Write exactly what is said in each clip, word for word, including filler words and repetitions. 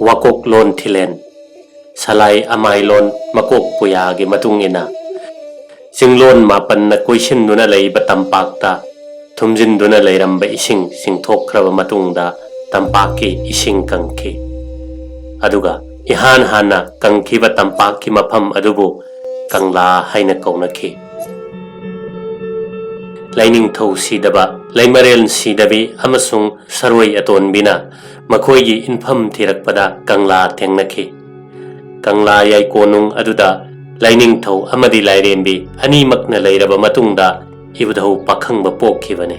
ꯋꯥꯀꯣꯛꯂꯣꯟ ꯊꯤꯂꯦꯟ, ꯁꯂꯥꯏ ꯑꯃꯥꯏꯂꯣꯟ ꯃꯀꯣꯛ ꯄꯨꯌꯥꯒꯤ ꯃꯇꯨꯡ ꯏꯟꯅ, ꯆꯤꯡꯂꯣꯟ ꯃꯥꯄꯟꯅ ꯀꯣꯏꯁꯤꯟꯗꯨꯅ ꯂꯩꯕ ꯇꯝꯄꯥꯛꯇ ꯊꯨꯝꯖꯤꯟꯗꯨꯅ ꯂꯩꯔꯝꯕ ꯏꯁꯤꯡ ꯆꯤꯡꯊꯣꯛꯈ꯭ꯔꯕ ꯃꯇꯨꯡꯗ ꯇꯝꯄꯥꯛꯀꯤ ꯏꯁꯤꯡ ꯀꯪꯈꯤ꯫ ꯑꯗꯨꯒ ꯏꯍꯥꯟ ꯍꯥꯟꯅ ꯀꯪꯈꯤꯕ ꯇꯝꯄꯥꯛꯀꯤ ꯃꯐꯝ ꯑꯗꯨꯕꯨ ꯀꯪꯂꯥ ꯍꯥꯏꯅ ꯀꯧꯅꯈꯤ꯫ ꯂꯥꯏꯅꯤꯡꯊꯧ ꯁꯤꯗꯕ, ꯂꯩꯃꯔꯦꯜ ꯁꯤꯗꯕꯤ ꯑꯃꯁꯨꯡ ꯁꯔꯣꯏ ꯑꯇꯣꯟꯕꯤꯅ ꯃꯈꯣꯏꯒꯤ ꯏꯟꯐꯝ ꯊꯤꯔꯛꯄꯗ ꯀꯪꯂꯥ ꯊꯦꯡꯅꯈꯤ꯫ ꯀꯪꯂꯥ ꯌꯥꯏꯀꯣꯅꯨꯡ ꯑꯗꯨꯗ ꯂꯥꯏꯅꯤꯡꯊꯧ ꯑꯃꯗꯤ ꯂꯥꯏꯔꯦꯝꯕꯤ ꯑꯅꯤꯃꯛꯅ ꯂꯩꯔꯕ ꯃꯇꯨꯡꯗ ꯏꯕꯨꯙꯧ ꯄꯥꯈꯪꯕ ꯄꯣꯛꯈꯤꯕꯅꯤ꯫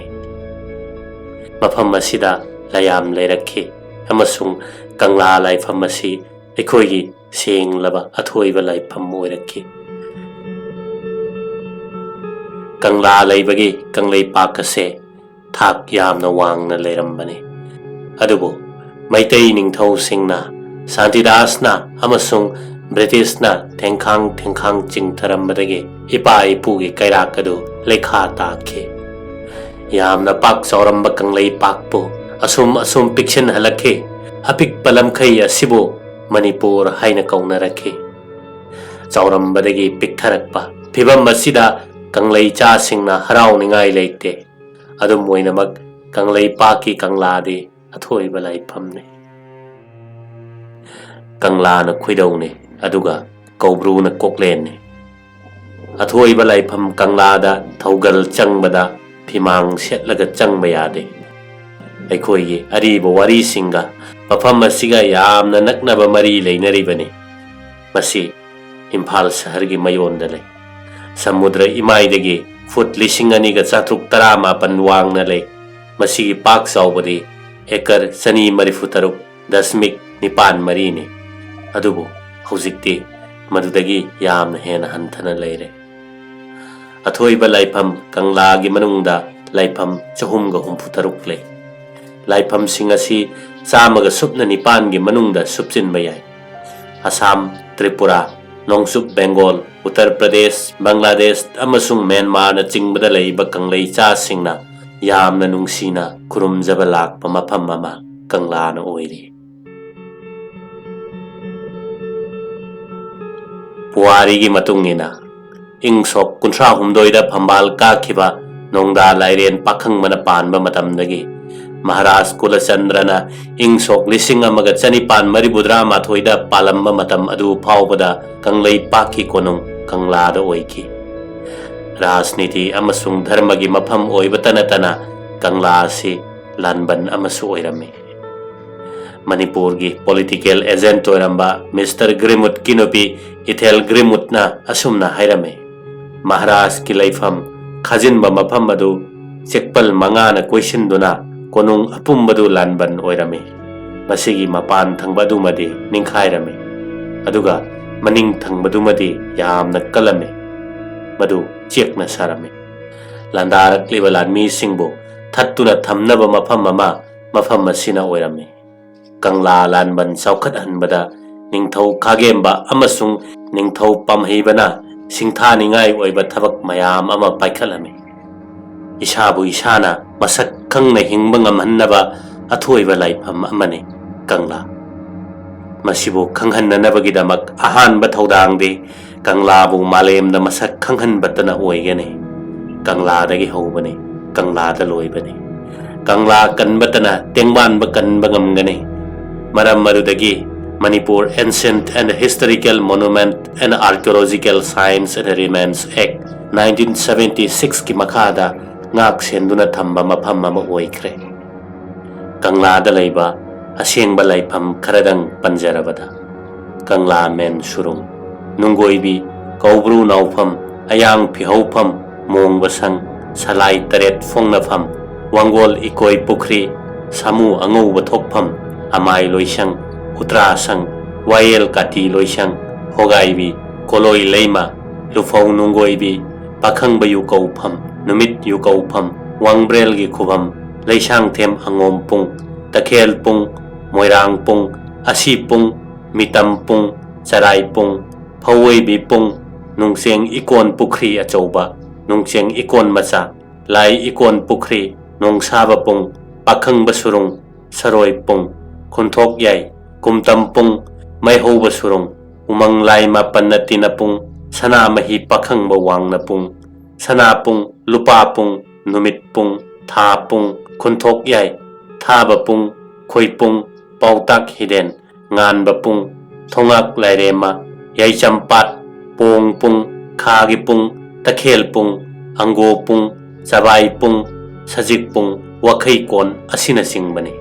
ꯃꯐꯝ ꯑꯁꯤꯗ ꯂꯥꯏꯌꯥꯝ ꯂꯩꯔꯛꯈꯤ ꯑꯃꯁꯨꯡ ꯀꯪꯂꯥ ꯂꯥꯏꯐꯝ ꯑꯁꯤ ꯑꯩꯈꯣꯏꯒꯤ ꯁꯦꯡꯂꯕ ꯑꯊꯣꯏꯕ ꯂꯥꯏꯐꯝ ꯑꯣꯏꯔꯛꯈꯤ꯫ ꯀꯪꯂꯥ ꯂꯩꯕꯒꯤ ꯀꯪꯂꯩꯄꯥꯛ ꯑꯁꯦ ꯊꯥꯛ ꯌꯥꯝꯅ ꯋꯥꯡꯅ ꯂꯩꯔꯝꯕꯅꯤ꯫ ꯑꯗꯨꯕꯨ ꯃꯩꯇꯩ ꯅꯤꯡꯊꯧꯁꯤꯡꯅ, ꯁꯥꯟꯇꯤꯗꯥꯁꯅ ꯑꯃꯁꯨꯡ ꯕ꯭ꯔꯤꯇꯤꯁꯅ ꯊꯦꯡꯈꯥꯡ ꯊꯦꯡꯈꯥꯡ ꯆꯤꯡꯊꯔꯝꯕꯗꯒꯤ ꯏꯄꯥ ꯏꯄꯨꯒꯤ ꯀꯩꯔꯥꯛ ꯑꯗꯨ ꯂꯩꯈꯥ ꯇꯥꯈꯤ꯫ ꯌꯥꯝꯅ ꯄꯥꯛ ꯆꯥꯎꯔꯝꯕ ꯀꯪꯂꯩꯄꯥꯛꯄꯨ ꯑꯁꯨꯝ ꯑꯁꯨꯝ ꯄꯤꯛꯁꯤꯟꯍꯜꯂꯛꯈꯤ꯫ ꯑꯄꯤꯛꯄ ꯂꯝꯈꯩ ꯑꯁꯤꯕꯨ ꯃꯅꯤꯄꯨꯔ ꯍꯥꯏꯅ ꯀꯧꯅꯔꯛꯈꯤ꯫ ꯆꯥꯎꯔꯝꯕꯗꯒꯤ ꯄꯤꯛꯊꯔꯛꯄ ꯐꯤꯚꯝ ꯑꯁꯤꯗ ꯀꯪꯂꯩꯆꯥꯁꯤꯡꯅ ꯍꯔꯥꯎꯅꯤꯡꯉꯥꯏ ꯂꯩꯇꯦ꯫ ꯑꯗꯨꯝ ꯑꯣꯏꯅꯃꯛ, ꯀꯪꯂꯩꯄꯥꯛꯀꯤ ꯀꯪꯂꯥꯗꯤ ꯑꯊꯣꯏꯕ ꯂꯥꯏꯐꯝꯅꯤ꯫ ꯀꯪꯂꯥꯅ ꯈꯣꯏꯗꯧꯅꯤ, ꯑꯗꯨꯒ ꯀꯧꯕ꯭ꯔꯨꯅ ꯀꯣꯛꯂꯦꯟꯅꯤ꯫ ꯑꯊꯣꯏꯕ ꯂꯥꯏꯐꯝ ꯀꯪꯂꯥꯗ ꯊꯧꯒꯜ ꯆꯪꯕꯗ ꯐꯤꯃꯥꯡ ꯁꯦꯠꯂꯒ ꯆꯪꯕ ꯌꯥꯗꯦ꯫ ꯑꯩꯈꯣꯏꯒꯤ ꯑꯔꯤꯕ ꯋꯥꯔꯤꯁꯤꯡꯒ ꯃꯐꯝ ꯑꯁꯤꯒ ꯌꯥꯝꯅ ꯅꯛꯅꯕ ꯃꯔꯤ ꯂꯩꯅꯔꯤꯕꯅꯤ꯫ ꯃꯁꯤ ꯏꯝꯐꯥꯜ ꯁꯍꯔꯒꯤ ꯃꯌꯣꯟꯗ ꯂꯩ꯫ ꯁꯃꯨꯗ꯭ꯔ ꯏꯃꯥꯏꯗꯒꯤ ꯐꯨꯠ ꯂꯤꯁꯤꯡ ꯑꯅꯤꯒ ꯆꯥꯇ꯭ꯔꯨꯛ ꯇꯔꯥꯃꯥꯄꯟ ꯋꯥꯡꯅ ꯂꯩ꯫ ꯃꯁꯤꯒꯤ ꯄꯥꯛ ꯆꯥꯎꯕꯗꯤ ꯑꯦꯀꯔ ꯆꯅꯤ ꯃꯔꯤꯐꯨ ꯇꯔꯨꯛ ꯗꯁꯃꯤꯛ ꯅꯤꯄꯥꯟ ꯃꯔꯤꯅꯤ꯫ ꯑꯗꯨꯕꯨ ꯍꯧꯖꯤꯛꯇꯤ ꯃꯗꯨꯗꯒꯤ ꯌꯥꯝꯅ ꯍꯦꯟꯅ ꯍꯟꯊꯅ ꯂꯩꯔꯦ꯫ ꯑꯊꯣꯏꯕ ꯂꯥꯏꯐꯝ ꯀꯪꯂꯥꯒꯤ ꯃꯅꯨꯡꯗ ꯂꯥꯏꯐꯝ ꯆꯍꯨꯝꯒ ꯍꯨꯝꯐꯨ ꯇꯔꯨꯛ ꯂꯩ꯫ ꯂꯥꯏꯐꯝꯁꯤꯡ ꯑꯁꯤ ꯆꯥꯝꯃꯒ ꯁꯨꯞꯅ ꯅꯤꯄꯥꯟꯒꯤ ꯃꯅꯨꯡꯗ ꯁꯨꯞꯆꯤꯟꯕ ꯌꯥꯏ꯫ ꯑꯁꯥꯝ, ꯇ꯭ꯔꯤꯄꯨꯔꯥ, ꯅꯣꯡꯆꯨꯞ ꯕꯦꯡꯒꯣꯜ, ꯎꯠꯇꯔ ꯄ꯭ꯔꯗꯦꯁ, ꯕꯪꯒ꯭ꯂꯥꯗꯦꯁ ꯑꯃꯁꯨꯡ ꯃ꯭ꯌꯥꯟꯃꯥꯔꯅ ꯆꯤꯡꯕꯗ ꯂꯩꯕ ꯀꯪꯂꯩꯆꯥꯁꯤꯡꯅ ꯌꯥꯝꯅ ꯅꯨꯡꯁꯤꯅ ꯈꯨꯔꯨꯝꯖꯕ ꯂꯥꯛꯄ ꯃꯐꯝ ꯑꯃ ꯀꯪꯂꯥꯅ ꯑꯣꯏꯔꯤ꯫ ꯄꯨꯋꯥꯔꯤꯒꯤ ꯃꯇꯨꯡ ꯏꯟꯅ, ꯏꯪ ꯁꯣꯛ ꯀꯨꯟꯊ꯭ꯔꯥ ꯍꯨꯝꯗꯣꯏꯗ ꯐꯝꯕꯥꯜ ꯀꯥꯈꯤꯕ ꯅꯣꯡꯗꯥ ꯂꯥꯏꯔꯦꯟ ꯄꯥꯈꯪꯕꯅ ꯄꯥꯟꯕ ꯃꯇꯝꯗꯒꯤ ꯃꯍꯥꯔꯥꯖ ꯀꯨꯂꯆꯟꯗ꯭ꯔꯅ ꯏꯪ ꯁꯣꯛ ꯂꯤꯁꯤꯡ ꯑꯃꯒ ꯆꯅꯤꯄꯥꯟ ꯃꯔꯤꯐꯨꯇꯔꯥ ꯃꯥꯊꯣꯏꯗ ꯄꯥꯜꯂꯝꯕ ꯃꯇꯝ ꯑꯗꯨ ꯐꯥꯎꯕꯗ ꯀꯪꯂꯩꯄꯥꯛꯀꯤ ꯀꯣꯅꯨꯡ ꯀꯪꯂꯥꯗ ꯑꯣꯏꯈꯤ꯫ ꯔꯥꯖꯅꯤꯇꯤ ꯑꯃꯁꯨꯡ ꯙꯔꯃꯒꯤ ꯃꯐꯝ ꯑꯣꯏꯕꯇ ꯅꯠꯇꯅ ꯀꯪꯂꯥ ꯑꯁꯤ ꯂꯥꯟꯕꯟ ꯑꯃꯁꯨ ꯑꯣꯏꯔꯝꯃꯤ꯫ ꯃꯅꯤꯄꯨꯔꯒꯤ ꯄꯣꯂꯤꯇꯤꯀꯦꯜ ꯑꯦꯖꯦꯟꯠ ꯑꯣꯏꯔꯝꯕ ꯃꯤꯁꯇꯔ ꯒ꯭ꯔꯤꯃꯨꯠꯀꯤ ꯅꯨꯄꯤ ꯏꯊꯦꯜ ꯒ꯭ꯔꯤꯃꯨꯠꯅ ꯑꯁꯨꯝꯅ ꯍꯥꯏꯔꯝꯃꯤ, "ꯃꯍꯥꯔꯥꯖꯀꯤ ꯂꯩꯐꯝ ꯈꯥꯖꯤꯟꯕ ꯃꯐꯝ ꯑꯗꯨ ꯆꯦꯛꯄꯜ ꯃꯉꯥꯅ ꯀꯣꯏꯁꯤꯟꯗꯨꯅ ꯀꯣꯅꯨꯡ ꯑꯄꯨꯝꯕꯗꯨ ꯂꯥꯟꯕꯟ ꯑꯣꯏꯔꯝꯃꯤ꯫ ꯃꯁꯤꯒꯤ ꯃꯄꯥꯟ ꯊꯪꯕ ꯑꯗꯨꯃꯗꯤ ꯅꯤꯡꯈꯥꯏꯔꯝꯃꯤ, ꯑꯗꯨꯒ ꯃꯅꯤꯡ ꯊꯪꯕꯗꯨꯃꯗꯤ ꯌꯥꯝꯅ ꯀꯜꯂꯝꯃꯤ꯫ ꯃꯗꯨ ꯆꯦꯛꯅ ꯁꯥꯔꯝꯃꯤ꯫ ꯂꯥꯟꯗꯥꯔꯛꯂꯤꯕ ꯂꯥꯟꯃꯤꯁꯤꯡꯕꯨ ꯊꯠꯇꯨꯅ ꯊꯝꯅꯕ ꯃꯐꯝ ꯑꯃ ꯃꯐꯝ ꯑꯁꯤꯅ ꯑꯣꯏꯔꯝꯃꯤ"꯫ ꯀꯪꯂꯥ ꯂꯥꯟꯕꯟ ꯆꯥꯎꯈꯠꯍꯟꯕꯗ ꯅꯤꯡꯊꯧ ꯈꯥꯒꯦꯝꯕ ꯑꯃꯁꯨꯡ ꯅꯤꯡꯊꯧ ꯄꯥꯝꯍꯩꯕꯅ ꯁꯤꯡꯊꯥꯅꯤꯡꯉꯥꯏ ꯑꯣꯏꯕ ꯊꯕꯛ ꯃꯌꯥꯝ ꯑꯃ ꯄꯥꯏꯈꯠꯂꯝꯃꯤ꯫ ꯏꯁꯥꯕꯨ ꯏꯁꯥꯅ ꯃꯁꯛ ꯈꯪꯅ ꯍꯤꯡꯕ ꯉꯝꯍꯟꯅꯕ ꯑꯊꯣꯏꯕ ꯂꯥꯏꯐꯝ ꯑꯃꯅꯤ ꯀꯪꯂꯥ꯫ ꯃꯁꯤꯕꯨ ꯈꯪꯍꯟꯅꯅꯕꯒꯤꯗꯃꯛ ꯑꯍꯥꯟꯕ ꯊꯧꯗꯥꯡꯗꯤ ꯀꯪꯂꯥꯕꯨ ꯃꯥꯂꯦꯝꯗ ꯃꯁꯛ ꯈꯪꯍꯟꯕꯇꯅ ꯑꯣꯏꯒꯅꯤ꯫ ꯀꯪꯂꯥꯗꯒꯤ ꯍꯧꯕꯅꯤ, ꯀꯪꯂꯥꯗ ꯂꯣꯏꯕꯅꯤ꯫ ꯀꯪꯂꯥ ꯀꯟꯕꯇꯅ ꯇꯦꯡꯕꯥꯟꯕ ꯀꯟꯕ ꯉꯝꯒꯅꯤ꯫ ꯃꯔꯝ ꯑꯗꯨꯗꯒꯤ Manipur Ancient and Historical Monument and Archaeological Sites and Remains Act nineteen seventy six ꯀꯤ ꯃꯈꯥꯗ ꯉꯥꯛ ꯁꯦꯟꯗꯨꯅ ꯊꯝꯕ ꯃꯐꯝ ꯑꯃ ꯑꯣꯏꯈ꯭ꯔꯦ꯫ ꯀꯪꯂꯥꯗ ꯂꯩꯕ ꯑꯁꯦꯡꯕ ꯂꯥꯏꯐꯝ ꯈꯔꯗꯪ ꯄꯟꯖꯔꯕꯗ, ꯀꯪꯂꯥ ꯃꯦꯟ ꯁꯨꯔꯨꯡ, ꯅꯨꯡꯒꯣꯏꯕꯤ, ꯀꯧꯕ꯭ꯔꯨ ꯅꯥꯎꯐꯝ, ꯑꯌꯥꯡ ꯐꯤꯍꯧꯐꯝ, ꯃꯣꯡꯕ ꯁꯪ, ꯁꯂꯥꯏ ꯇꯔꯦꯠ ꯐꯣꯡꯅꯐꯝ, ꯋꯥꯡꯒꯣꯜ ꯏꯀꯣꯏ ꯄꯨꯈ꯭ꯔꯤ, ꯁꯥꯃꯨ ꯑꯉꯧꯕ ꯊꯣꯛꯐꯝ, ꯑꯃꯥꯏ ꯂꯣꯏꯁꯪ, ꯎꯇ꯭ꯔꯥ ꯁꯪ, ꯋꯥꯌꯦꯜ ꯀꯥꯇꯤ ꯂꯣꯏꯁꯪ, ꯍꯣꯒꯥꯏꯕꯤ, ꯀꯣꯂꯣꯏ ꯂꯩꯃ, ꯂꯨꯐꯧ ꯅꯨꯡꯒꯣꯏꯕꯤ, ꯄꯥꯈꯪꯕ ꯌꯨꯀꯧꯐꯝ, ꯅꯨꯃꯤꯠ ꯌꯨꯀꯧꯐꯝ, ꯋꯥꯡꯕ꯭ꯔꯦꯜꯒꯤ ꯈꯨꯕꯝ, ꯂꯩꯁꯥꯡꯊꯦꯝ ꯑꯉꯣꯝ ꯄꯨꯡ, ꯇꯈꯦꯜ ꯄꯨꯡ, ꯃꯣꯏꯔꯥꯡ ꯄꯨꯡ, ꯑꯁꯤ ꯄꯨꯡ, ꯃꯤꯇꯝ ꯄꯨꯡ, ꯆꯔꯥꯏ ꯄꯨꯡ, ꯐꯧꯑꯣꯏꯕꯤ ꯄꯨꯡ, ꯅꯨꯡꯆꯦꯡ ꯏꯀꯣꯟ ꯄꯨꯈ꯭ꯔꯤ ꯑꯆꯧꯕ, ꯅꯨꯡꯆꯦꯡ ꯏꯀꯣꯟ ꯃꯆꯥ, ꯂꯥꯏ ꯏꯀꯣꯟ ꯄꯨꯈ꯭ꯔꯤ, ꯅꯣꯡꯁꯥꯕ ꯄꯨꯡ, ꯄꯥꯈꯪꯕ ꯁꯨꯔꯨꯡ, ꯁꯔꯣꯏ ꯄꯨꯡ, ꯈꯨꯟꯊꯣꯛ ꯌꯥꯏ, ꯀꯨꯝꯇꯝ ꯄꯨꯡ, ꯃꯩꯍꯧꯕ ꯁꯨꯔꯨꯡ, ꯎꯃꯪ ꯂꯥꯏ ꯃꯥꯄꯟꯅ ꯇꯤꯟꯅ ꯄꯨꯡ, ꯁꯅꯥꯃꯍꯤ ꯄꯥꯈꯪꯕ ꯋꯥꯡꯅ ꯄꯨꯡ, ꯁꯅꯥ ꯄꯨꯡ, ꯂꯨꯄꯥ ꯄꯨꯡ, ꯅꯨꯃꯤꯠ ꯄꯨꯡ, ꯊꯥ ꯄꯨꯡ, ꯈꯨꯟꯊꯣꯛ ꯌꯥꯏ, ꯊꯥꯕ ꯄꯨꯡ, ꯈꯣꯏ ꯄꯨꯡ, ꯄꯥꯎꯇꯥꯛ ꯍꯤꯔꯦꯟ, ꯉꯥꯟꯕ ꯄꯨꯡ, ꯊꯣꯉꯥꯛ ꯂꯥꯏꯔꯦꯝꯃ, ꯌꯥꯏꯆꯝꯄꯥꯠ, ꯄꯣꯡ ꯄꯨꯡ, ꯈꯥꯒꯤ ꯄꯨꯡ, ꯇꯈꯦꯜ ꯄꯨꯡ, ꯑꯪꯒꯣ ꯄꯨꯡ, ꯆꯕꯥꯏ ꯄꯨꯡ, ꯁꯖꯤꯛ ꯄꯨꯡ, ꯋꯥꯈꯩ ꯀꯣꯟ ꯑꯁꯤꯅꯆꯤꯡꯕꯅꯤ꯫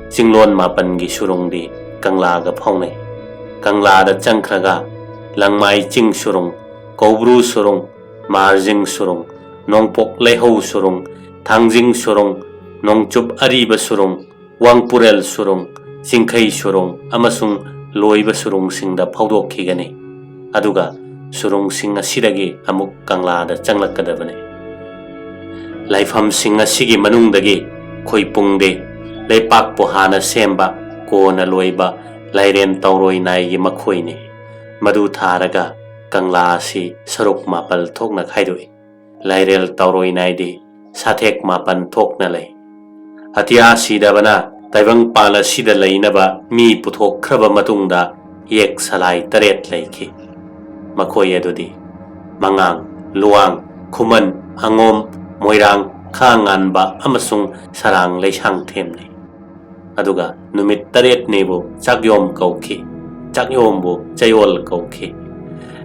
ꯆꯤꯡꯂꯣꯟ ꯃꯥꯄꯟꯒꯤ ꯁꯨꯔꯨꯡꯗꯤ ꯀꯪꯂꯥꯒ ꯐꯥꯎꯅꯩ꯫ ꯀꯪꯂꯥꯗ ꯆꯪꯈ꯭ꯔꯒ ꯂꯪꯃꯥꯏ ꯆꯤꯡ ꯁꯨꯔꯨꯡ, ꯀꯧꯕ꯭ꯔꯨ ꯁꯨꯔꯨꯡ, ꯃꯥꯔꯖꯤꯡ ꯁꯨꯔꯨꯡ, ꯅꯣꯡꯄꯣꯛ ꯂꯩꯍꯧ ꯁꯨꯔꯨꯡ, ꯊꯥꯡꯖꯤꯡ ꯁꯨꯔꯨꯡ, ꯅꯣꯡꯆꯨꯞ ꯑꯔꯤꯕ ꯁꯨꯔꯨꯡ, ꯋꯥꯡꯄꯨꯔꯦꯜ ꯁꯨꯔꯨꯡ, ꯆꯤꯡꯈꯩ ꯁꯨꯔꯨꯡ ꯑꯃꯁꯨꯡ ꯂꯣꯏꯕ ꯁꯨꯔꯨꯡꯁꯤꯡꯗ ꯐꯥꯎꯗꯣꯛꯈꯤꯒꯅꯤ꯫ ꯑꯗꯨꯒ ꯁꯨꯔꯨꯡꯁꯤꯡ ꯑꯁꯤꯗꯒꯤ ꯑꯃꯨꯛ ꯀꯪꯂꯥꯗ ꯆꯪꯂꯛꯀꯗꯕꯅꯤ꯫ ꯂꯥꯏꯐꯝꯁꯤꯡ ꯑꯁꯤꯒꯤ ꯃꯅꯨꯡꯗꯒꯤ ꯈꯣꯏꯄꯨꯡꯗꯤ ꯂꯩꯄꯥꯛꯄꯨ ꯍꯥꯟꯅ ꯁꯦꯝꯕ, ꯀꯣꯟꯅ ꯂꯣꯏꯕ ꯂꯥꯏꯔꯦꯟ ꯇꯧꯔꯣꯏ ꯅꯥꯏꯒꯤ ꯃꯈꯣꯏꯅꯤ꯫ ꯃꯗꯨ ꯊꯥꯔꯒ ꯀꯪꯂꯥ ꯑꯁꯤ ꯁꯔꯨꯛ ꯃꯥꯄꯜ ꯊꯣꯛꯅ ꯈꯥꯏꯗꯣꯛꯏ꯫ ꯂꯥꯏꯔꯦꯜ ꯇꯧꯔꯣꯏ ꯅꯥꯏꯗꯤ ꯁꯥꯊꯦꯛ ꯃꯥꯄꯟ ꯊꯣꯛꯅ ꯂꯩ꯫ ꯑꯇꯤꯌꯥ ꯁꯤꯗꯕꯅ ꯇꯥꯏꯕꯪꯄꯥꯜ ꯑꯁꯤꯗ ꯂꯩꯅꯕ ꯃꯤ ꯄꯨꯊꯣꯛꯈ꯭ꯔꯕ ꯃꯇꯨꯡꯗ ꯌꯦꯛ ꯁꯂꯥꯏ ꯇꯔꯦꯠ ꯂꯩꯈꯤ꯫ ꯃꯈꯣꯏ ꯑꯗꯨꯗꯤ ꯃꯉꯥꯡ, ꯂꯨꯋꯥꯡ, ꯈꯨꯃꯟ, ꯑꯉꯣꯝ, ꯃꯣꯏꯔꯥꯡ, ꯈꯥ ꯉꯥꯟꯕ ꯑꯃꯁꯨꯡ ꯁꯔꯥꯡ ꯂꯩꯁꯥꯡꯊꯦꯝꯅꯤ꯫ ꯑꯗꯨꯒ ꯅꯨꯃꯤꯠ ꯇꯔꯦꯠꯅꯤꯕꯨ ꯆꯥꯛꯌꯣꯝ ꯀꯧꯈꯤ꯫ ꯆꯥꯛꯌꯣꯝꯕꯨ ꯆꯌꯣꯜ ꯀꯧꯈꯤ꯫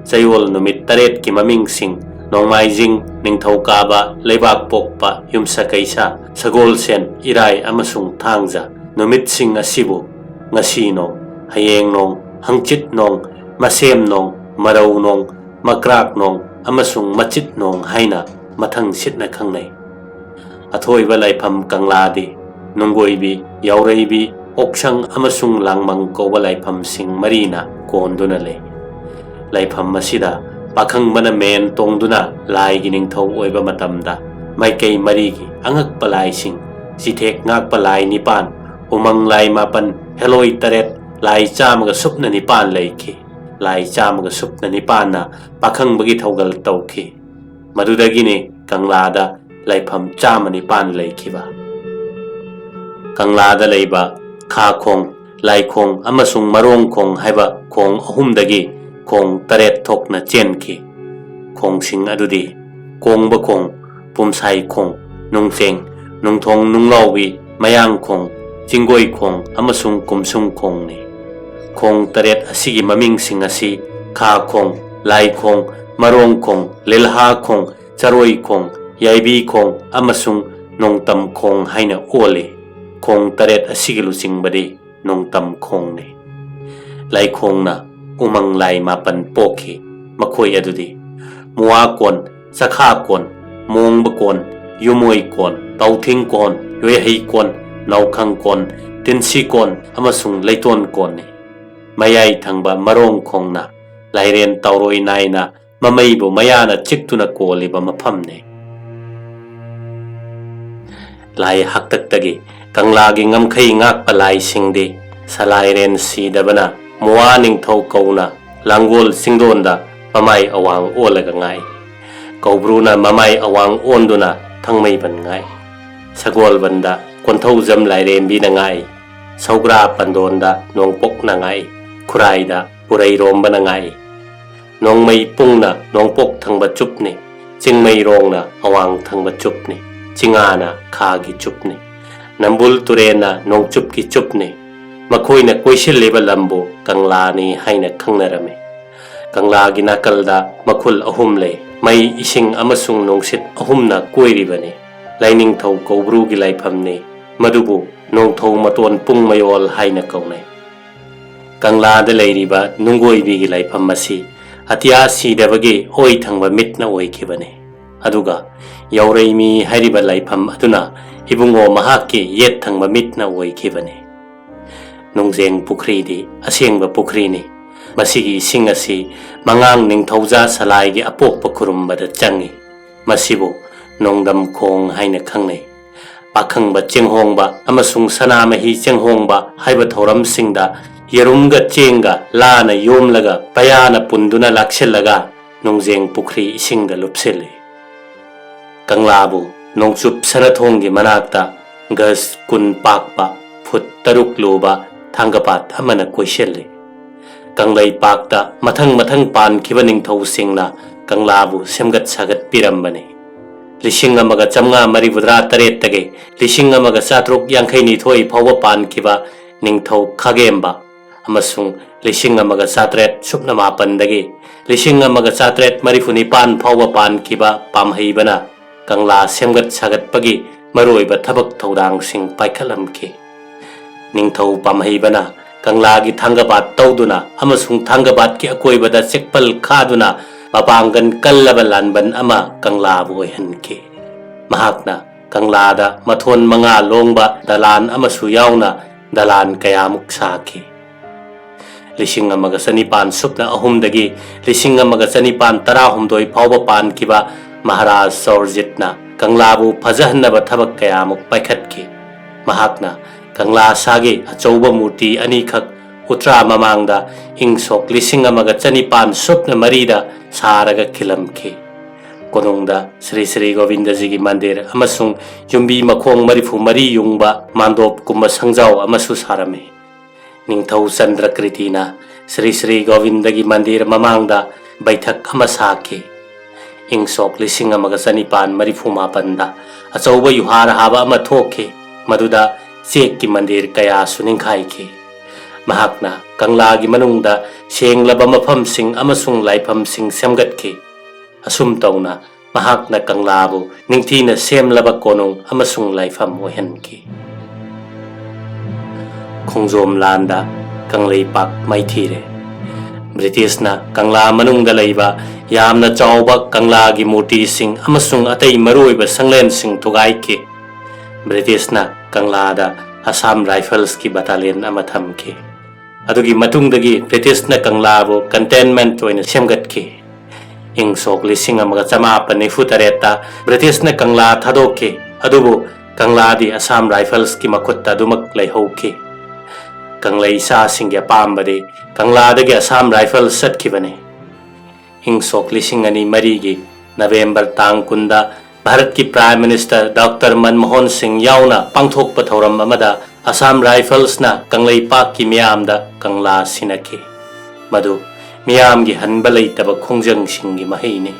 ꯆꯌꯣꯜ ꯅꯨꯃꯤꯠ ꯇꯔꯦꯠꯀꯤ ꯃꯃꯤꯡꯁꯤꯡ: ꯅꯣꯡꯃꯥꯏꯖꯤꯡ, ꯅꯤꯡꯊꯧꯀꯥꯕ, ꯂꯩꯕꯥꯛꯄꯣꯛꯄ, ꯌꯨꯝꯁꯀꯩꯁ, ꯁꯒꯣꯜꯁꯦꯟ, ꯏꯔꯥꯏ ꯑꯃꯁꯨꯡ ꯊꯥꯡꯖ꯫ ꯅꯨꯃꯤꯠꯁꯤꯡ ꯑꯁꯤꯕꯨ ꯉꯁꯤ ꯅꯣꯡ, ꯍꯌꯦꯡ ꯅꯣꯡ, ꯍꯪꯆꯤꯠ ꯅꯣꯡ, ꯃꯁꯦꯝ ꯅꯣꯡ, ꯃꯔꯧ ꯅꯣꯡ, ꯃꯀ꯭ꯔꯥꯛ ꯅꯣꯡ ꯑꯃꯁꯨꯡ ꯃꯆꯤꯠ ꯅꯣꯡ ꯍꯥꯏꯅ ꯃꯊꯪ ꯁꯤꯠꯅ ꯈꯪꯅꯩ꯫ ꯑꯊꯣꯏꯕ ꯂꯥꯏꯐꯝ ꯀꯪꯂꯥꯗꯤ ꯅꯨꯡꯒꯣꯏꯕꯤ, ꯌꯥꯎꯔꯩꯕꯤ, ꯑꯣꯛꯁꯪ ꯑꯃꯁꯨꯡ ꯂꯥꯡꯃꯪ ꯀꯧꯕ ꯂꯥꯏꯐꯝꯁꯤꯡ ꯃꯔꯤꯅ ꯀꯣꯟꯗꯨꯅ ꯂꯩ꯫ ꯂꯥꯏꯐꯝ ꯑꯁꯤꯗ ꯄꯥꯈꯪꯕꯅ ꯃꯦꯟ ꯇꯣꯡꯗꯨꯅ ꯂꯥꯏꯒꯤ ꯅꯤꯡꯊꯧ ꯑꯣꯏꯕ ꯃꯇꯝꯗ ꯃꯥꯏꯀꯩ ꯃꯔꯤꯒꯤ ꯑꯉꯛꯄ ꯂꯥꯏꯁꯤꯡ, ꯆꯤꯊꯦꯛ ꯉꯥꯛꯄ ꯂꯥꯏ ꯅꯤꯄꯥꯟ, ꯎꯃꯪ ꯂꯥꯏ ꯃꯥꯄꯟ, ꯍꯦꯂꯣꯏ ꯇꯔꯦꯠ, ꯂꯥꯏ ꯆꯥꯝꯃꯒ ꯁꯨꯞꯅ ꯅꯤꯄꯥꯟ ꯂꯩꯈꯤ꯫ ꯂꯥꯏ ꯆꯥꯝꯃꯒ ꯁꯨꯞꯅ ꯅꯤꯄꯥꯟꯅ ꯄꯥꯈꯪꯕꯒꯤ ꯊꯧꯒꯜ ꯇꯧꯈꯤ꯫ ꯃꯗꯨꯗꯒꯤꯅꯤ ꯀꯪꯂꯥꯗ ꯂꯥꯏꯐꯝ ꯆꯥꯝꯃ ꯅꯤꯄꯥꯟ ꯂꯩꯈꯤꯕ꯫ ꯀꯪꯂꯥꯗ ꯂꯩꯕ ꯈꯥꯈꯣꯡ, ꯂꯥꯏꯈꯣꯡ ꯑꯃꯁꯨꯡ ꯃꯔꯣꯡꯈꯣꯡ ꯍꯥꯏꯕ ꯈꯣꯡ ꯑꯍꯨꯝꯗꯒꯤ ꯈꯣꯡ ꯇꯔꯦꯠ ꯊꯣꯛꯅ ꯆꯦꯟꯈꯤ꯫ ꯈꯣꯡꯁꯤꯡ ꯑꯗꯨꯗꯤ ꯀꯣꯡꯕ ꯈꯣꯡ, ꯄꯨꯝꯁꯥꯏ ꯈꯣꯡ, ꯅꯨꯡꯆꯦꯡ, ꯅꯨꯡꯊꯣꯡ ꯅꯨꯡꯂꯥꯎꯕꯤ, ꯃꯌꯥꯡ ꯈꯣꯡ, ꯆꯤꯡꯒꯣꯏ ꯈꯣꯡ ꯑꯃꯁꯨꯡ ꯀꯨꯝꯁꯨꯝ ꯈꯣꯡꯅꯤ꯫ ꯈꯣꯡ ꯇꯔꯦꯠ ꯑꯁꯤꯒꯤ ꯃꯃꯤꯡꯁꯤꯡ ꯑꯁꯤ ꯈꯥ ꯈꯣꯡ, ꯂꯥꯏ ꯈꯣꯡ, ꯃꯔꯣꯡ ꯈꯣꯡ, ꯂꯤꯜꯍꯥ ꯈꯣꯡ, ꯆꯔꯣꯏ ꯈꯣꯡ, ꯌꯥꯏꯕꯤ ꯈꯣꯡ ꯑꯃꯁꯨꯡ ꯅꯣꯡꯇꯝ ꯈꯣꯡ ꯍꯥꯏꯅ ꯑꯣꯜꯂꯤ꯫ ꯈꯣꯡ ꯇꯔꯦꯠ ꯑꯁꯤꯒꯤ ꯂꯨꯆꯤꯡꯕꯗꯤ ꯅꯣꯡꯇꯝ ꯈꯣꯡꯅꯤ꯫ ꯂꯥꯏꯈꯣꯡꯅ ꯎꯃꯪ ꯂꯥꯏ ꯃꯥꯄꯟ ꯄꯣꯛꯈꯤ꯫ ꯃꯈꯣꯏ ꯑꯗꯨꯗꯤ ꯃꯨꯋꯥ ꯀꯣꯟ, ꯆꯈꯥ ꯀꯣꯟ, ꯃꯣꯡꯕ ꯀꯣꯟ, ꯌꯨꯃꯣꯏ ꯀꯣꯟ, ꯇꯥꯎꯊꯤꯡ ꯀꯣꯟ, ꯌꯣꯏꯍꯩ ꯀꯣꯟ, ꯅꯥꯎꯈꯪ ꯀꯣꯟ, ꯇꯤꯟꯁꯤ ꯀꯣꯟ ꯑꯃꯁꯨꯡ ꯂꯩꯇꯣꯟ ꯀꯣꯟꯅꯤ꯫ ꯃꯌꯥꯏ ꯊꯪꯕ ꯃꯔꯣꯡ ꯈꯣꯡꯅ ꯂꯥꯏꯔꯦꯟ ꯇꯥꯎꯔꯣꯏ ꯅꯥꯏꯅ ꯃꯃꯩꯕꯨ ꯃꯌꯥꯅ ꯆꯤꯛꯇꯨꯅ ꯀꯣꯜꯂꯤꯕ ꯃꯐꯝꯅꯤ꯫ ꯂꯥꯏ ꯍꯥꯛꯇꯛꯇꯒꯤ ꯀꯪꯂꯥꯒꯤ ꯉꯝꯈꯩ ꯉꯥꯛꯄ ꯂꯥꯏꯁꯤꯡꯗꯤ ꯁꯂꯥꯏꯔꯦꯟ ꯁꯤꯗꯕꯅ ꯃꯨꯋꯥ ꯅꯤꯡꯊꯧ ꯀꯧꯅ ꯂꯥꯡꯒꯣꯜ ꯆꯤꯡꯗꯣꯟꯗ ꯃꯃꯥꯏ ꯑꯋꯥꯡ ꯑꯣꯜꯂꯒ ꯉꯥꯛꯏ꯫ ꯀꯧꯕ꯭ꯔꯨꯅ ꯃꯃꯥꯏ ꯑꯋꯥꯡ ꯑꯣꯟꯗꯨꯅ ꯊꯥꯡꯃꯩꯕꯟ ꯉꯥꯛꯏ꯫ ꯁꯒꯣꯜꯕꯟꯗ ꯀꯣꯟꯊꯧꯖꯝ ꯂꯥꯏꯔꯦꯝꯕꯤꯅ ꯉꯥꯛꯏ꯫ ꯁꯧꯒ꯭ꯔꯥ ꯄꯟꯗꯣꯟꯗ ꯅꯣꯡꯄꯣꯛꯅ ꯉꯥꯛꯏ꯫ ꯈꯨꯔꯥꯏꯗ ꯄꯨꯔꯩꯔꯣꯝꯕꯅ ꯉꯥꯛꯏ꯫ ꯅꯣꯡꯃꯩ ꯄꯨꯡꯅ ꯅꯣꯡꯄꯣꯛ ꯊꯪꯕ ꯆꯨꯞꯅꯤ꯫ ꯆꯤꯡꯃꯩꯔꯣꯡꯅ ꯑꯋꯥꯡ ꯊꯪꯕ ꯆꯨꯞꯅꯤ꯫ ꯆꯤꯡꯉꯥꯅ ꯈꯥꯒꯤ ꯆꯨꯞꯅꯤ꯫ ꯅꯝꯕꯨꯜ ꯇꯨꯔꯦꯟꯅ ꯅꯣꯡꯆꯨꯞꯀꯤ ꯆꯨꯞꯅꯤ꯫ ꯃꯈꯣꯏꯅ ꯀꯣꯏꯁꯤꯜꯂꯤꯕ ꯂꯝꯕꯨ ꯀꯪꯂꯥꯅꯤ ꯍꯥꯏꯅ ꯈꯪꯅꯔꯝꯃꯤ꯫ ꯀꯪꯂꯥꯒꯤ ꯅꯥꯀꯜꯗ ꯃꯈꯨꯜ ꯑꯍꯨꯝ ꯂꯩ꯫ ꯃꯩ, ꯏꯁꯤꯡ ꯑꯃꯁꯨꯡ ꯅꯨꯡꯁꯤꯠ ꯑꯍꯨꯝꯅ ꯀꯣꯏꯔꯤꯕꯅꯤ꯫ ꯂꯥꯏꯅꯤꯡꯊꯧ ꯀꯧꯕ꯭ꯔꯨꯒꯤ ꯂꯥꯏꯐꯝꯅꯤ꯫ ꯃꯗꯨꯕꯨ ꯅꯣꯡꯊꯧ ꯃꯇꯣꯟ ꯄꯨꯡ ꯃꯌꯣꯜ ꯍꯥꯏꯅ ꯀꯧꯅꯩ꯫ ꯀꯪꯂꯥꯗ ꯂꯩꯔꯤꯕ ꯅꯨꯡꯒꯣꯏꯕꯤꯒꯤ ꯂꯥꯏꯐꯝ ꯑꯁꯤ ꯑꯇꯤꯌꯥ ꯁꯤꯗꯕꯒꯤ ꯑꯣꯏ ꯊꯪꯕ ꯃꯤꯠꯅ ꯑꯣꯏꯈꯤꯕꯅꯤ꯫ ꯑꯗꯨꯒ ꯌꯥꯎꯔꯩꯃꯤ ꯍꯥꯏꯔꯤꯕ ꯂꯥꯏꯐꯝ ꯑꯗꯨꯅ ꯏꯕꯨꯡꯉꯣ ꯃꯍꯥꯛꯀꯤ ꯌꯦꯠ ꯊꯪꯕ ꯃꯤꯠꯅ ꯑꯣꯏꯈꯤꯕꯅꯤ꯫ ꯅꯨꯡꯖꯦꯡ ꯄꯨꯈ꯭ꯔꯤꯗꯤ ꯑꯁꯦꯡꯕ ꯄꯨꯈ꯭ꯔꯤꯅꯤ꯫ ꯃꯁꯤꯒꯤ ꯏꯁꯤꯡ ꯑꯁꯤ ꯃꯉꯥꯡ ꯅꯤꯡꯊꯧꯖꯥ ꯁꯂꯥꯏꯒꯤ ꯑꯄꯣꯛꯄ ꯈꯨꯔꯨꯝꯕꯗ ꯆꯪꯏ꯫ ꯃꯁꯤꯕꯨ ꯅꯣꯡꯗꯝ ꯈꯣꯡ ꯍꯥꯏꯅ ꯈꯪꯅꯩ꯫ ꯄꯥꯈꯪꯕ ꯆꯦꯡꯍꯣꯡꯕ ꯑꯃꯁꯨꯡ ꯁꯅꯥꯃꯍꯤ ꯆꯦꯡꯍꯣꯡꯕ ꯍꯥꯏꯕ ꯊꯧꯔꯝꯁꯤꯡꯗ ꯌꯦꯔꯨꯝꯒ ꯆꯦꯡꯒ ꯂꯥꯅ ꯌꯣꯝꯂꯒ ꯄꯌꯥꯅ ꯄꯨꯟꯗꯨꯅ ꯂꯥꯛꯁꯤꯜꯂꯒ ꯅꯣꯡꯖꯦꯡ ꯄꯨꯈ꯭ꯔꯤ ꯏꯁꯤꯡꯗ ꯂꯨꯞꯁꯤꯜꯂꯤ꯫ ꯀꯪꯂꯥꯕꯨ ꯅꯣꯡꯆꯨꯞ ꯁꯅꯥꯊꯣꯡꯒꯤ ꯃꯅꯥꯛꯇ ꯒꯖ ꯀꯨꯟ ꯄꯥꯛꯄ, ꯐꯨꯠ ꯇꯔꯨꯛ ꯂꯨꯕ, ꯊꯥꯡꯒꯄꯥꯠ ꯑꯃꯅ ꯀꯣꯏꯁꯤꯜꯂꯤ꯫ ꯀꯪꯂꯩꯄꯥꯛꯇ ꯃꯊꯪ ꯃꯊꯪ ꯄꯥꯟꯈꯤꯕ ꯅꯤꯡꯊꯧꯁꯤꯡꯅ ꯀꯪꯂꯥꯕꯨ ꯁꯦꯝꯒꯠ ꯁꯥꯒꯠꯄꯤꯔꯝꯕꯅꯤ꯫ ꯂꯤꯁꯤꯡ ꯑꯃꯒ ꯆꯥꯝꯃꯉꯥ ꯃꯔꯤꯐꯨꯇꯔꯥ ꯇꯔꯦꯠꯇꯒꯤ ꯂꯤꯁꯤꯡ ꯑꯃꯒ ꯆꯥꯇ꯭ꯔꯨꯛ ꯌꯥꯡꯈꯩ ꯅꯤꯊꯣꯏ ꯐꯥꯎꯕ ꯄꯥꯟꯈꯤꯕ ꯅꯤꯡꯊꯧ ꯈꯥꯒꯦꯝꯕ ꯑꯃꯁꯨꯡ ꯂꯤꯁꯤꯡ ꯑꯃꯒ ꯆꯥꯇ꯭ꯔꯦꯠ ꯁꯨꯞꯅ ꯃꯥꯄꯟꯗꯒꯤ ꯂꯤꯁꯤꯡ ꯑꯃꯒ ꯆꯥꯇ꯭ꯔꯦꯠ ꯃꯔꯤꯐꯨ ꯅꯤꯄꯥꯟ ꯐꯥꯎꯕ ꯄꯥꯟꯈꯤꯕ ꯄꯥꯝꯍꯩꯕꯅ ꯀꯪꯂꯥ ꯁꯦꯝꯒꯠ ꯁꯥꯒꯠꯄꯒꯤ ꯃꯔꯨꯑꯣꯏꯕ ꯊꯕꯛ ꯊꯧꯗꯥꯡꯁꯤꯡ ꯄꯥꯏꯈꯠꯂꯝꯈꯤ꯫ ꯅꯤꯡꯊꯧ ꯄꯥꯝꯍꯩꯕꯅ ꯀꯪꯂꯥꯒꯤ ꯊꯥꯡꯒꯄꯥꯠ ꯇꯧꯗꯨꯅ ꯑꯃꯁꯨꯡ ꯊꯥꯡꯒꯄꯥꯠꯀꯤ ꯑꯀꯣꯏꯕꯗ ꯆꯦꯛꯄꯜ ꯈꯥꯗꯨꯅ ꯃꯄꯥꯡꯒꯜ ꯀꯜꯂꯕ ꯂꯥꯟꯕꯟ ꯑꯃ ꯀꯪꯂꯥꯕꯨ ꯑꯣꯏꯍꯟꯈꯤ꯫ ꯃꯍꯥꯛꯅ ꯀꯪꯂꯥꯗ ꯃꯊꯣꯟ ꯃꯉꯥ ꯂꯣꯡꯕ ꯗꯂꯥꯟ ꯑꯃꯁꯨ ꯌꯥꯎꯅ ꯗꯂꯥꯟ ꯀꯌꯥꯃꯨꯛ ꯁꯥꯈꯤ꯫ ꯂꯤꯁꯤꯡ ꯑꯃꯒ ꯆꯅꯤꯄꯥꯟ ꯁꯨꯞꯅ ꯑꯍꯨꯝꯗꯒꯤ ꯂꯤꯁꯤꯡ ꯑꯃꯒ ꯆꯅꯤꯄꯥꯟ ꯇꯔꯥꯍꯨꯝꯗꯣꯏ ꯐꯥꯎꯕ ꯄꯥꯟꯈꯤꯕ ꯃꯍꯥꯔꯥꯖ ꯁꯧꯔꯖꯤꯠꯅ ꯀꯪꯂꯥꯕꯨ ꯐꯖꯍꯟꯅꯕ ꯊꯕꯛ ꯀꯌꯥꯃꯨꯛ ꯄꯥꯏꯈꯠꯈꯤ꯫ ꯃꯍꯥꯛꯅ ꯀꯪꯂꯥ ꯁꯥꯒꯤ ꯑꯆꯧꯕ ꯃꯨꯔꯇꯤ ꯑꯅꯤꯈꯛ ꯎꯇ꯭ꯔꯥ ꯃꯃꯥꯡꯗ ꯏꯪ ꯁꯣꯛ ꯂꯤꯁꯤꯡ ꯑꯃꯒ ꯆꯅꯤꯄꯥꯟ ꯁꯨꯞꯅ ꯃꯔꯤꯗ ꯁꯥꯔꯒ ꯈꯤꯜꯂꯝꯈꯤ꯫ ꯀꯣꯅꯨꯡꯗ ꯁ꯭ꯔꯤ ꯁ꯭ꯔꯤ ꯒꯣꯕꯤꯟꯗꯖꯤꯒꯤ ꯃꯟꯗꯤꯔ ꯑꯃꯁꯨꯡ ꯌꯨꯝꯕꯤ ꯃꯈꯣꯡ ꯃꯔꯤꯐꯨ ꯃꯔꯤ ꯌꯨꯡꯕ ꯃꯥꯟꯗꯣꯞ ꯀꯨꯝꯕ ꯁꯪꯖꯥꯎ ꯑꯃꯁꯨ ꯁꯥꯔꯝꯃꯤ꯫ ꯅꯤꯡꯊꯧ ꯆꯟꯗ꯭ꯔꯀ꯭ꯔꯤꯇꯤꯅ ꯁ꯭ꯔꯤ ꯁ꯭ꯔꯤ ꯒꯣꯕꯤꯟꯗꯒꯤ ꯃꯟꯗꯤꯔ ꯃꯃꯥꯡꯗ ꯕꯩꯊꯛ ꯑꯃ ꯁꯥꯈꯤ꯫ ꯏꯪ ꯁꯣꯛ ꯂꯤꯁꯤꯡ ꯑꯃꯒ ꯆꯅꯤꯄꯥꯟ ꯃꯔꯤꯐꯨ ꯃꯥꯄꯟꯗ ꯑꯆꯧꯕ ꯌꯨꯍꯥꯔ ꯍꯥꯕ ꯑꯃ ꯊꯣꯛꯈꯤ, ꯃꯗꯨꯗ ꯆꯦꯛꯀꯤ ꯃꯟꯗꯤꯔ ꯀꯌꯥꯁꯨ ꯅꯤꯡꯈꯥꯏꯈꯤ꯫ ꯃꯍꯥꯛꯅ ꯀꯪꯂꯥꯒꯤ ꯃꯅꯨꯡꯗ ꯁꯦꯡꯂꯕ ꯃꯐꯝꯁꯤꯡ ꯑꯃꯁꯨꯡ ꯂꯥꯏꯐꯝꯁꯤꯡ ꯁꯦꯝꯒꯠꯈꯤ꯫ ꯑꯁꯨꯝ ꯇꯧꯅ ꯃꯍꯥꯛꯅ ꯀꯪꯂꯥꯕꯨ ꯅꯤꯡꯊꯤꯅ ꯁꯦꯝꯂꯕ ꯀꯣꯅꯨꯡ ꯑꯃꯁꯨꯡ ꯂꯥꯏꯐꯝ ꯑꯣꯏꯍꯟꯈꯤ꯫ ꯈꯣꯡꯖꯣꯝ ꯂꯥꯟꯗ ꯀꯪꯂꯩꯄꯥꯛ ꯃꯥꯏꯊꯤꯔꯦ꯫ ꯕ꯭ꯔꯤꯇꯤꯁꯅ ꯀꯪꯂꯥ ꯃꯅꯨꯡꯗ ꯂꯩꯕ ꯌꯥꯝꯅ ꯆꯥꯎꯕ ꯀꯪꯂꯥꯒꯤ ꯃꯨꯔꯇꯤꯁꯤꯡ ꯑꯃꯁꯨꯡ ꯑꯇꯩ ꯃꯔꯨꯑꯣꯏꯕ ꯁꯪꯂꯦꯟꯁꯤꯡ ꯊꯨꯒꯥꯏꯈꯤ꯫ ꯕ꯭ꯔꯤꯇꯤꯁꯅ ꯀꯪꯂꯥꯗ ꯑꯁꯥꯝ ꯔꯥꯏꯐꯜꯁꯀꯤ ꯕꯇꯥꯂꯤꯌꯟ ꯑꯃ ꯊꯝꯈꯤ꯫ ꯑꯗꯨꯒꯤ ꯃꯇꯨꯡꯗꯒꯤ ꯕ꯭ꯔꯤꯇꯤꯁꯅ ꯀꯪꯂꯥꯕꯨ ꯀꯟꯇꯦꯟꯃꯦꯟꯠ ꯑꯣꯏꯅ ꯁꯦꯝꯒꯠꯈꯤ꯫ ꯏꯪ ꯁꯣꯛ ꯂꯤꯁꯤꯡ ꯑꯃꯒ ꯆꯃꯥꯄꯟ ꯅꯤꯐꯨ ꯇꯔꯦꯠꯇ ꯕ꯭ꯔꯤꯇꯤꯁꯅ ꯀꯪꯂꯥ ꯊꯥꯗꯣꯛꯈꯤ, ꯑꯗꯨꯕꯨ ꯀꯪꯂꯥꯗꯤ ꯑꯁꯥꯝ ꯔꯥꯏꯐꯜꯁꯀꯤ ꯃꯈꯨꯠꯇ ꯑꯗꯨꯃꯛ ꯂꯩꯍꯧꯈꯤ꯫ ꯀꯪꯂꯩ ꯏꯆꯥꯁꯤꯡꯒꯤ ꯑꯄꯥꯝꯕꯗꯤ ꯀꯪꯂꯥꯗꯒꯤ ꯑꯁꯥꯝ ꯔꯥꯏꯐꯜꯁ ꯆꯠꯈꯤꯕꯅꯤ꯫ ꯏꯪ ꯁꯣꯛ ꯂꯤꯁꯤꯡ ꯑꯅꯤ ꯃꯔꯤꯒꯤ ꯅꯕꯦꯝꯕꯔ ꯇꯥꯡ ꯀꯨꯟꯗ ꯚꯥꯔꯠꯀꯤ ꯄ꯭ꯔꯥꯏꯝ ꯃꯤꯅꯤꯁꯇꯔ ꯗꯣꯛꯇꯔ ꯃꯟꯃꯣꯍꯟ ꯁꯤꯡ ꯌꯥꯎꯅ ꯄꯥꯡꯊꯣꯛꯄ ꯊꯧꯔꯝ ꯑꯃꯗ ꯑꯁꯥꯝ ꯔꯥꯏꯐꯜꯁꯅ ꯀꯪꯂꯩꯄꯥꯛꯀꯤ ꯃꯤꯌꯥꯝꯗ ꯀꯪꯂꯥ ꯁꯤꯟꯅꯈꯤ꯫ ꯃꯗꯨ ꯃꯤꯌꯥꯝꯒꯤ ꯍꯟꯕ ꯂꯩꯇꯕ ꯈꯣꯡꯖꯪꯁꯤꯡꯒꯤ ꯃꯍꯩꯅꯤ꯫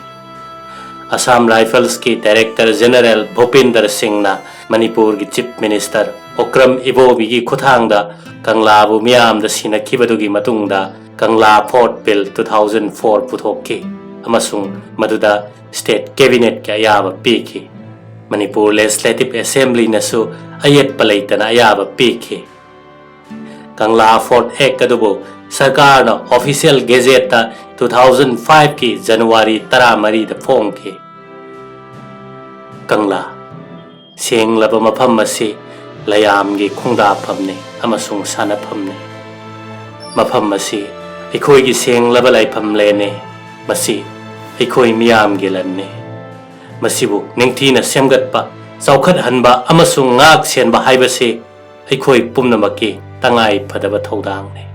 ꯑꯁꯥꯝ ꯔꯥꯏꯐꯜꯁꯀꯤ ꯗꯥꯏꯔꯦꯛꯇꯔ ꯖꯦꯅꯔꯦꯜ ꯚꯨꯄꯤꯟꯗꯔ ꯁꯤꯡꯅ ꯃꯅꯤꯄꯨꯔꯒꯤ ꯆꯤꯐ ꯃꯤꯅꯤꯁꯇꯔ ꯑꯣꯀ꯭ꯔꯝ ꯏꯕꯣꯕꯤꯒꯤ ꯈꯨꯠꯊꯥꯡꯗ ꯀꯪꯂꯥꯕꯨ ꯃꯤꯌꯥꯝꯗ ꯁꯤꯟꯅꯈꯤꯕꯗꯨꯒꯤ ꯃꯇꯨꯡꯗ Kangla fort bill two thousand four ꯄꯨꯊꯣꯛꯈꯤ ꯑꯃꯁꯨꯡ ꯃꯗꯨꯗ ꯁ꯭ꯇꯦꯠ ꯀꯦꯕꯤꯅꯦꯠꯀꯤ ꯑꯌꯥꯕ ꯄꯤꯈꯤ꯫ ꯃꯅꯤꯄꯨꯔ ꯂꯦꯖꯤꯁꯂꯦꯇꯤꯚ ꯑꯦꯁꯦꯝꯕ꯭ꯂꯤꯅꯁꯨ ꯑꯌꯦꯠꯄ ꯂꯩꯇꯅ ꯑꯌꯥꯕ ꯄꯤꯈꯤ꯫ ꯀꯪꯂꯥ ꯐꯣꯔꯠ ꯑꯦꯛ ꯑꯗꯨꯕꯨ ꯁꯔꯀꯥꯔꯅ ꯑꯣꯐꯤꯁꯤꯌꯦꯜ ꯒꯦꯖꯦꯠꯇ two thousand fiveꯀꯤ ꯖꯅꯋꯥꯔꯤ ꯇꯔꯥꯃꯔꯤꯗ ꯐꯣꯡꯈꯤ꯫ ꯀꯪꯂꯥ, ꯁꯦꯡꯂꯕ ꯃꯐꯝ ꯑꯁꯤ ꯂꯌꯥꯝꯒꯤ ꯈꯣꯡꯗꯥꯐꯝꯅꯤ ꯑꯃꯁꯨꯡ ꯁꯥꯟꯅꯐꯝꯅꯤ꯫ ꯃꯐꯝ ꯑꯁꯤ ꯑꯩꯈꯣꯏꯒꯤ ꯁꯦꯡꯂꯕ ꯂꯥꯏꯐꯝꯂꯦꯟꯅꯤ꯫ ꯃꯁꯤ ꯑꯩꯈꯣꯏ ꯃꯤꯌꯥꯝꯒꯤ ꯂꯟꯅꯤ꯫ ꯃꯁꯤꯕꯨ ꯅꯤꯡꯊꯤꯅ ꯁꯦꯝꯒꯠꯄ, ꯆꯥꯎꯈꯠꯍꯟꯕ ꯑꯃꯁꯨꯡ ꯉꯥꯛ ꯁꯦꯟꯕ ꯍꯥꯏꯕꯁꯤ ꯑꯩꯈꯣꯏ ꯄꯨꯝꯅꯃꯛꯀꯤ ꯇꯉꯥꯏ ꯐꯗꯕ ꯊꯧꯗꯥꯡꯅꯤ꯫